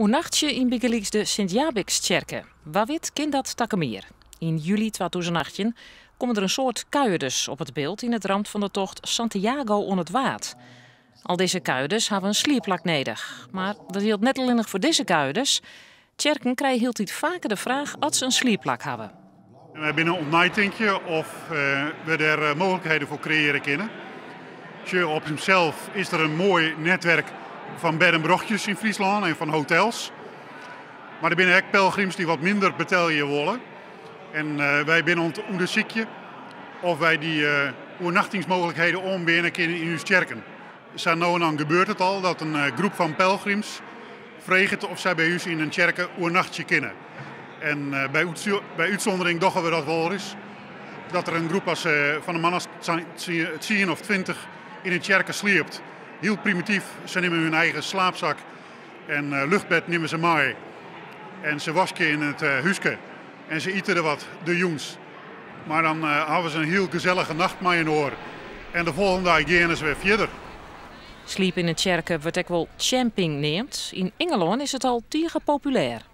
Oernachtsje yn bygelyks de Sint-Jabikstsjerke. Wa wit kin dat takom jier. Yn july 2018 komme der in soad kuierders op It Bilt yn it ramt fan de tocht Santiago oan it Waad. Al dizze kuierders hawwe in sliepplak nedich. Mar dat jildt net allinnich foar dizze kuierders. Tsjerken krije hieltyd faker de fraach oft se in sliepplak hawwe. Wy binne oan it neitinken oft we dêr mooglikheden foar kreëarje kinne. Sjoch, op himsels is der in moai netwerk fan bed en brochjes yn Fryslân en fan hotels. Mar der binne ek pelgrims dy't wat minder betelje wolle. En wy binne oan it ûndersykjen oft wy dy oernachtingsmooglikheden oanbeane kinne yn ús tsjerken. Sa no en dan gebeurt it al dat in groep fan pelgrims freget oft sy by ús yn in tsjerke oernachtsje kinne. En by útsûndering dogge we dat wolris. Dat der in groep as fan in man as tsien of 20 yn in tsjerke sliept. Hiel primityf, se nimme hun eigen slaapsak en luchtbed nimme se mei. En se waskje yn it húske en se ite der wat de jûns. Mar dan hawwe se in hiel gesellige nacht mei-inoar en de folgjende dei geane se wer fierder. Sliepe yn in tsjerke wurdt ek wol champing neamd. Yn Ingelân is it al tige populêr.